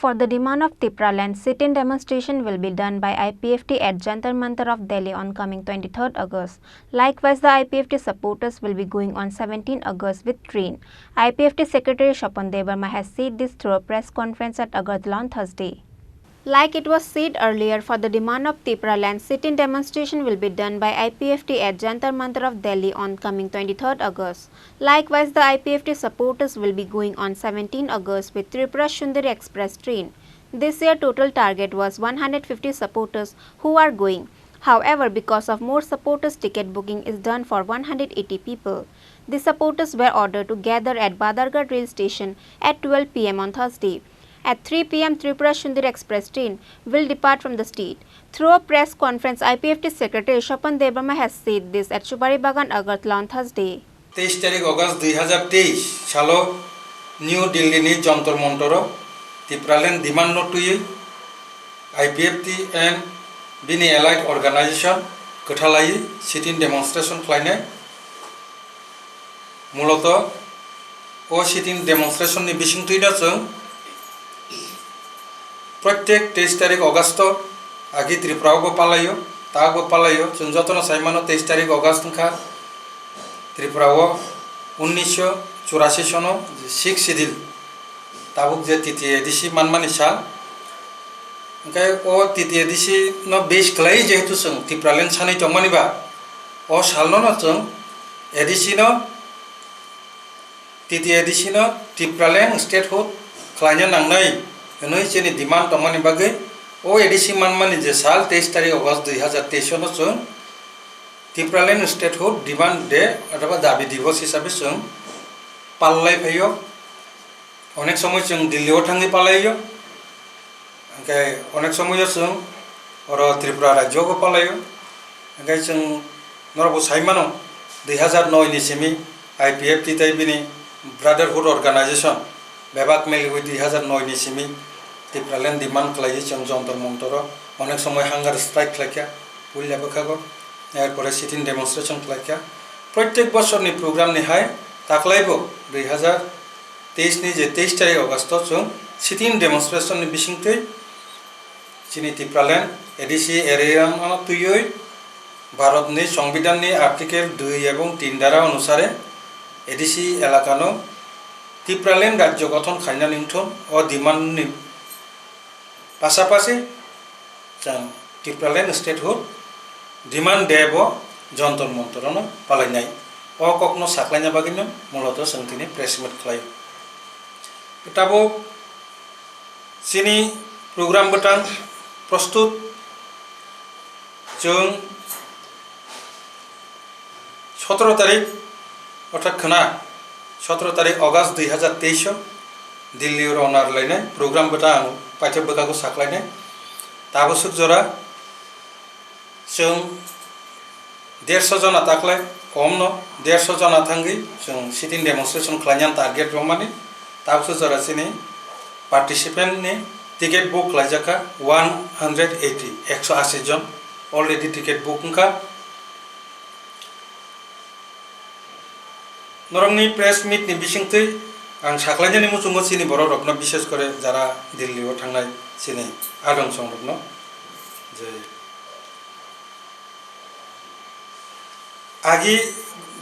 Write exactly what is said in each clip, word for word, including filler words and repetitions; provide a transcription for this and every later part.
For the demand of Tipraland, sit-in demonstration will be done by I P F T at Jantar Mantar of Delhi on coming twenty-third August. Likewise, the I P F T supporters will be going on seventeen August with train. I P F T Secretary Swapan Debbarma has said this through a press conference at Agartala on Thursday. Like it was said earlier, for the demand of Tipraland, sit-in demonstration will be done by I P F T at Jantar Mantar of Delhi on coming twenty-third August. Likewise, the I P F T supporters will be going on seventeen August with Tripura Sundari Express train. This year, total target was one hundred fifty supporters who are going. However, because of more supporters, ticket booking is done for one hundred eighty people. The supporters were ordered to gather at Badharghat rail station at twelve P M on Thursday. At three P M, Tripura Sundari Express train will depart from the state. Through a press conference, I P F T Secretary Swapan Debbarma has said this at Supari Bagan, Agartala on Thursday. Teis tarik August dui hazar teis salo New Delhi ni Jantar Mantaro Tipraland demand no twiwi I P F T and bini allied organization kwthalaiwi sit-in demonstration khlainai. Muloto o sit-in demonstration ni bisingtwi no chwng protek teis tarik August o agi Tripura o bo palaio, ta bo palaio. Chwng jotono sai mano teis tarik August wngkha Tripura o unnisho churasi sono sixth schedule tabuk je T T A D C manmani sal. Hwnkhe o T T A D C no base khlai jehetu chwng Tipraland sanwi tongmani ba, o salno no chwng A D C no, T T A D C no Tipraland statehood khlaina nangnai hwnwi chini demand tongmani bagwi o A D C manmani je sal teis tarik August dui hazar teis no chwng Tipraland statehood demand day othoba dabi divos hisabe chwng pallai phaio. Onek somoi chwng Delhi o thangwi palaio, hwnkhe onek somoi o chwng oro Tripura rajyo o bo palaio. Hwnkhe chwng norokbo sai mano, dui hazar noi ni simi I P F T tei bini Brotherhood Organization bebak miliwi dui hazar noi ni simi Tipraland demand khlaiwi chwng Jantar Mantar o onek somoi hunger strike khlaikha, puila bwkhago, er pore sit-in demonstration khlaikha. Protek bosorni program ni hai taklaibo dui hazar teis ni je teis tarik August o chwng sit-in demonstration ni bisingtwi chini Tipraland A D C area no twiwi Bharat ni Songbidan ni Article dui ebong tin dara onusare A D C elaka no Tipraland rajyo gothon khainani wngthun o demand ni pasapasi chwng Tipraland statehood demand day bo Jantar Mantar o no palainai. O kokno saklaina bagwino muloto chwng tini press meet khlai. Tabuk chini program bwtang prostut chwng sotoro tarik, orthat khwna sotoro tarik August dui hazar teis o Delhi o rwna rwlainai program bwtang ang paithak bwkhago saklainai. Tabuk swk jora chwng derso jona taklai, komno derso jona thangwi chwng sit-in demonstration khlaina target rwmani. Tabuk swk jora chini participant ni ticket book khlaijak kha one hundred eighty, ekso ashi jon already ticket book wngkha. Norokni press meet ni bisingtwi ang saklainani muchungo chini borok rokno, bishes kore jara Delhi o thangnai chini adong song rokno je agi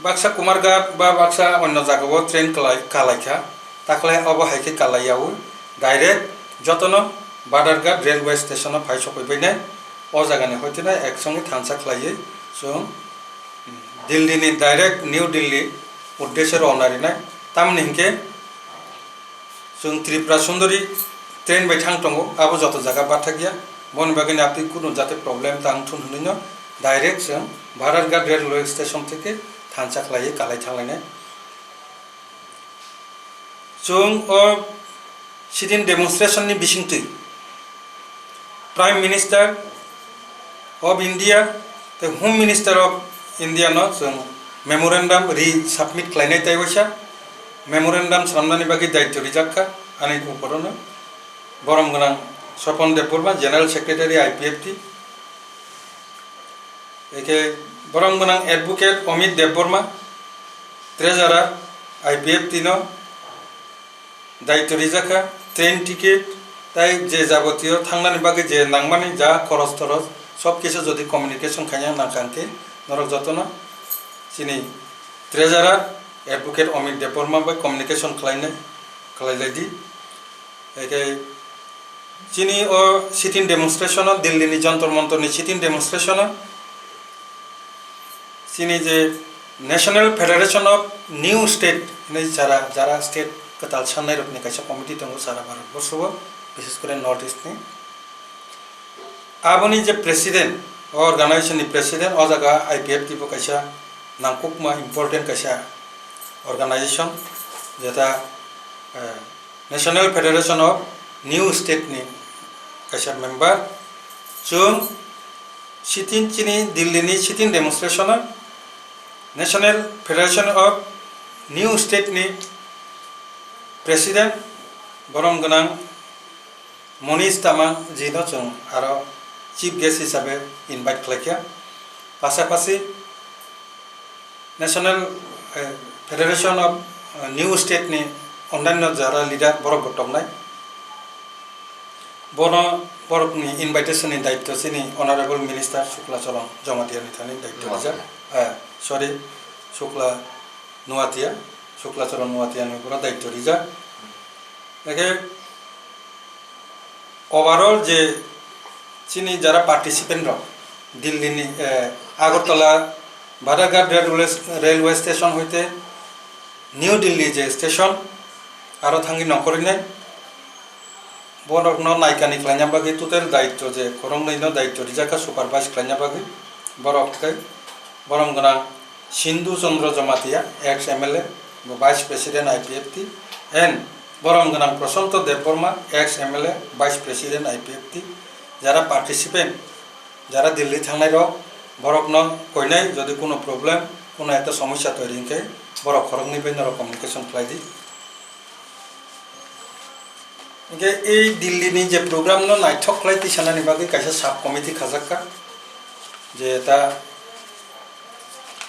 baksa Kumarghat ba baksa onno jagao train kalai, kalaikha, taklai obo hai khe kalai yaui direct jotono Badharghat railway station o phai sokoi bainai. O jagani hoiteno ek songwi thansa khlaiwi chwng Delhi ni direct New Delhi uddeshe rwna rinai. Tamni hinkhe chwng Tripura Sundari train bai thang tongo, abo joto jaga bathakya. Boni bagwino abtwi kunu jate problem tang thun hwnwino direct chwng Badharghat railway station theke thansa khlaiwi kalai thanglainai. Chwng o sit-in demonstration ni bisingtwi Prime Minister of India tei Home Minister of India no chwng memorandum re-submit khlainai tei waisa memorandum swnamnani bagwi daityo rijak kha ani uporono borom gwnang Swapan Debbarma, General Secretary I P F T, eke borom gwnang Advocate Amit Debbarma, Treasurer I P F T no daityo rijak kha, train ticket, Tai je jabotiyo thangnani bagwi je nangmani ja khoros toros sob kisu jodi communication khaina nangkha hwnkhe norok jotono chini treasurer advocate Amit Debbarma bai communication khlainai, khlailaidi. Eke chini o sitting demonstration o, Delhi ni Jantar Mantar ni sitting demonstration o, chini je National Federation of New State hinwi jara, jara state kwtal sannai rokni kaisa committee tongo sara Bharat borso o, bishes kore North East ni. Aboni je president, o organization ni president, o jaga I P F T bo kaisa nangkukma important kaisa organization, jeta, eh, National Federation of New State ni kaisa member. Chwng sitting chini Delhi ni sitting demonstration o National Federation of New State ni president borom gwnang Monish Tamang ji no chwng aro chief guest hisabe invite khlaikha. Pasapasi National, eh, Federation of, eh, New State ni ondanyo jara leader borok bo tongnai. Bono borokni invitation ni daityo chini Honorable Minister Shukla Charan Jamatia ni thani daityo rijak. Nuatia. Eh, sorry, Shukla Nuatia, Shukla Charan Nuatia ni pura daityo rijak. Eke overall je chini jara participant rok Delhi ni, eh, Agartala Badharghat railway, railway station hoite New Delhi je station aro thangwi nongkhorwi nai borok no naikani khlaina bagwi total daityo je khoroknwi no daityo rijak kha supervise khlaina bagwi borok tei borom gwnang Sindhu Chandra Jamatia, ex M L A, bo Vice President I P F T, and borom gwnang Prashanto Debbarma, ex M L A, Vice President I P F T, jara participant, jara Delhi thangnai rok, borok no koinai jodi kuno problem, kuno ekta somosya toiri hinkhe borok khoroknwi bai norok communication khlai di. Hinkhe ei Delhi ni je program no naithok khlai tisanani bagwi kaisa sub committee khajak kha, je ta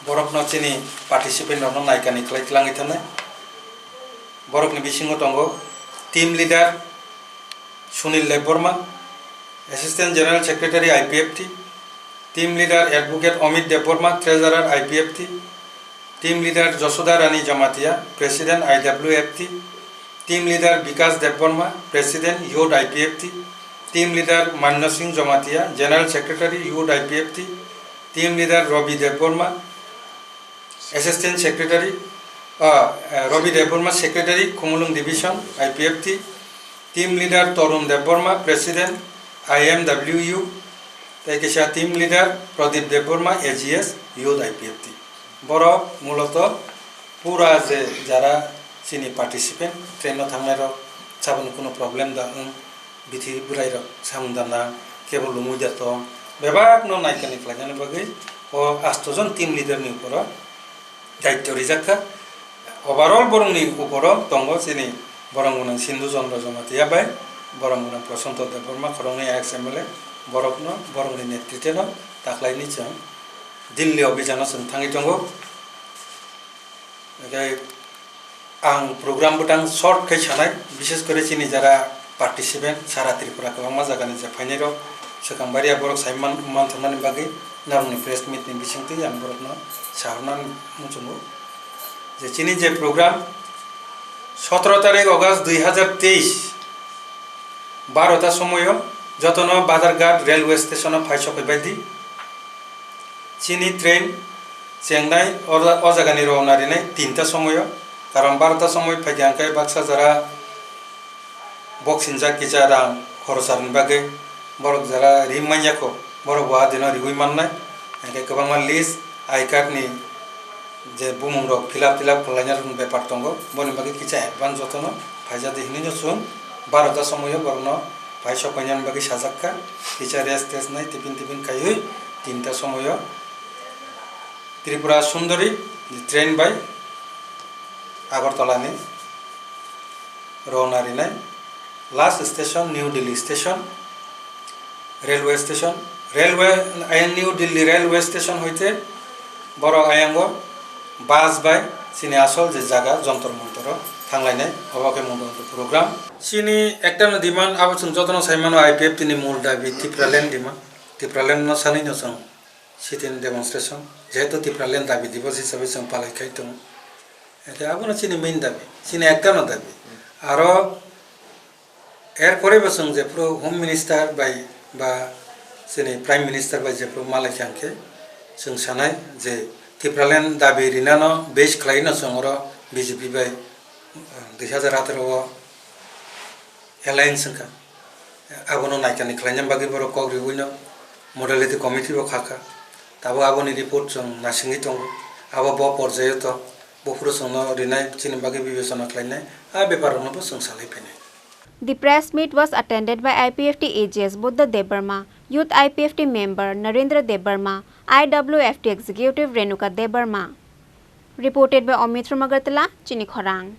borok no chini participant rok no naikani khlai tlangwi thanai. Borok ni bisingo tongo team leader Sunil Debbarma, Assistant General Secretary I P F T, team leader Advocate Amit Debbarma, Treasurer I P F T, team leader Josoda Rani Jamatia, President I W F T, team leader Bikas Debbarma, President Youth I P F T, team leader Manyo Singh Jamatia, General Secretary Youth I P F T, team leader Ravi Debbarma, Assistant Secretary, ah, eh, Ravi Debbarma, Secretary, Khumulwng Division, I P F T, team leader Torun Debbarma, President, I M W U, tei kisa team leader Pradip Debbarma, A G S, Youth I P F T. Borok muloto pura je jara chini participant, train o thangnai rok, saboni kuno problem da wng, bithi bwrai rok samung dana kebo lumui da tong, bebak no naikani khlainani bagwi o asto jon team leader ni uporo daityo rijak kha. Overall borokni uporo tongo chini borom gwnang Sindhu Chandra Jamatia bai borom gwnang Prashanto Debbarma, khoroknwi ex M L A, borokno, borokni netritwno taklaini chwng Delhi obhijano chwng thangwi tongo. Hwnkhe ang program bwtang short khe sanai, bishes kore chini jara participant sara Tripura kwbangma jagani je phainairok swkang baria borok sai man-, manthoknani bagwi norokni press meet ni bisingtwi ang borokno sahornani muchungo je chini je program sotoro tarik August dui hazar teis barota somoio jotono Badharghat railway station o phai sokaibaidi. Chini train chengnai o, o jagani rowna rinai tinta somoio, karon barota somoi phaikha hwnkhe baksa jara boksinjak kisa rang khorocharni bagwi borok jara ri manya kho, borok bo adino riwi mannai. Hwnkhe kwbangma list, I card ni je bumung rok fill up, fill up khlaina rokni bepar tongo, boni bagwi kisa advance jotono phaijadi hinwi no chwng barota somoio borokno phai sokoinani bagwi sajak kha, kisa rest test nai tiffin tiffin khaiwi tinta somoio Tripura Sundari train bai Agartala ni rowna rinai. Last station New Delhi station, railway station, railway, ayang New Delhi railway station hoite borok ayango bus bai chini asol je jaga Jantar Mantar o Thanglainai, obo khe mungdong program. Chini ekta no demand, abo chwng jotono sai mano, I P F T ni mul dabi Tipraland demand. Tipraland no sanwi no chwng sit-in demonstration. Jehetu Tipraland dabi divos hisabe chwng palai khai tongo. Ete abono chini main dabi, chini ekta no dabi. Aro er pore bo chwng jephuru Home Minister bai ba chini Prime Minister bai jephuru malai kha hwnkhe chwng sanai je Tipraland dabi rinano base khlai no chwng oro B J P bai, uh, dui hazar atharo o alliance wngkha. Abono naikani khlaina bagwi borok kok riwino modality committee bo khakha. Tabuk aboni report chwng naisingwi tongo. Abo bo porjaio to buphuru chwngno rinai chini bagwi bibechona khlainai, a bepar rokno bo chwng salai phainai. The press meet was attended by I P F T A G S Buddha Debbarma, Youth I P F T member Narendra Debbarma, I W F T executive Renuka Debbarma. Reported by Omit from Agartala, Chini Khorang.